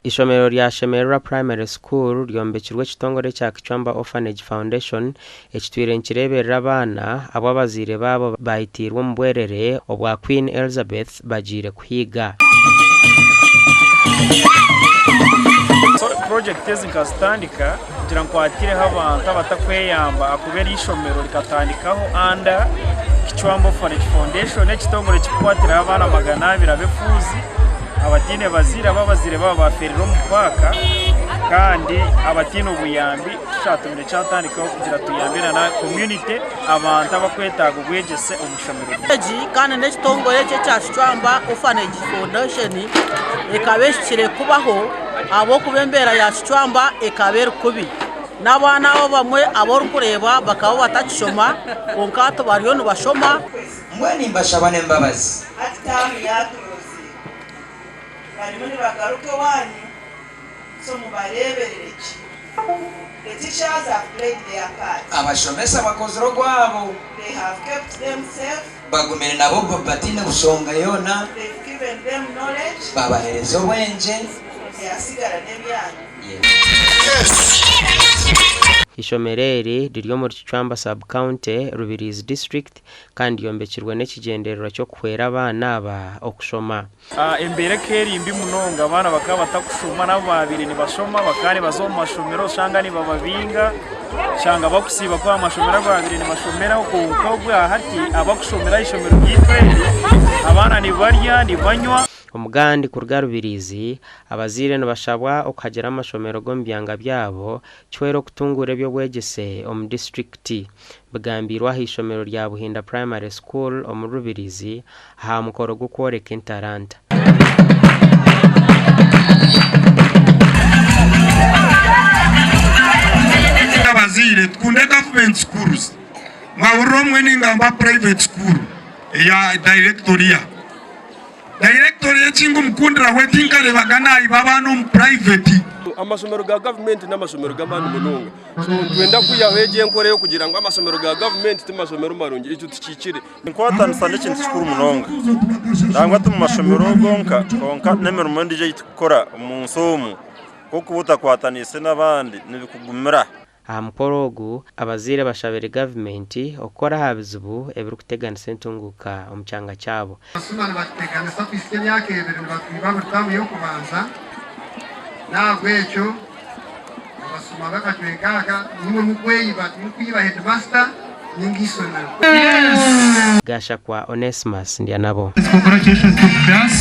Eishomero rya Shemererwa Primary School ryombekirwe ekitongore ekya Kichwamba Orphanage Foundation ekitwire nikireeberera abaana abu abazaire baabo baitiirwe omu bwerere obwa Queen Elizabeth bagiire kuhiiga. Purojekiti ezi nkazitandika kugira nkwatireho abantu abatakweyamba ahakuba eri ishomero rikatandikaho under Kichwamba Orphanage Foundation ekitongore ekikukwatiraho abaana 200 abefuuzi abataine bazaire abu abazaire baabo bafeerire omu paaka kandi abataine obuyambi tikyatumire kyatandikaho kugira tuyambe na community abantu abakwetaaga obwegyese omu ishomero ryaitu. Egi kandi n'ekitongore eki ekya Kicwamba Orphanage Foundation ekaba ehikire kubaho ahabw'okuba embeera ya Kicwamba ekaba eri kubi. N'abaana abo abamwe abu orikureeba bakaba batakishoma kwonka hati bariyo nibashoma. Mbwenu nimbashaba n'embabazi. Hati taamu yaaturozire. Barimu nibagaruka owaanyu, so mubareeberere gye. The teachers have played their part. Abashomesa bakozire ogwabo. They have kept them safe. Bagumire nabo bataine bushonga yoona. They've given them knowledge. Babahereza obwengye. Byasigara n'ebyanyu. Eishomero eri riri omuri Kicwamba Sub-county, Rubirizi District kandi ryombekirwe n'ekigyendererwa ky'okuhwera abaana aba okushoma. Embeera ekaba eri mbi munonga, abaana bakaba batakushoma n'abu baabaire nibashoma bakaba nibaza omu mashomero oshanga nibababinga, oshanga bakusiiba kuha aha mashomero agu baabaire nibashomeraho kwonka obwahati abakushomera aha ishomero ryaitu eri abaana nibarya, nibanywa. Omugandi kuruga Rubirizi, abazaire nibashabwa okuhagira amashomero g'omu byanga byabo kihwere okutunguura eby'obwegyese omu disiturikiti. Bigambiirwe aha ishomero rya Buhinda Primary School omuri Rubirizi aha mukoro gw'okworeka entaranta. Abazaire tukunde government schools mwahurira obumwe ningamba private school eya directoria. Dayirekitori ekingumukundiraho etinkarebaga nayiba abaana omu purayiveti. Amashomero ga gavumenti n'amashomero g'amaani munonga. So nitwenda kwihaho egyo enkora ey'okugira ngu amashomero ga gavumenti ti mashomero marungi, ekyo tikihikire. Enkwatanisa n'ekintu kikuru munonga. Nangwa ti mu mashomero gonka kwonka n'emirimo endiijo ei turikukora omu nsi omu, ku orikuba otakwataniise n'abandi nibikugumira. Aha mukoro ogu, abazaire bashabire gavumenti okukora aha bizibu ebirikuteganisa entunguuka omu kyanga kyabo. Abasuma nibatuteganisa kuhitsya emyaka ebiri nibatwiba buri taamu y'okubanza. N'ahabw'ekyo abasuma b'akacweka aka niimwe mukweyiba timukwiba heedimasita ninga eishomero. Gashakwa Onesmus Ndyanabo. Congratulations to class.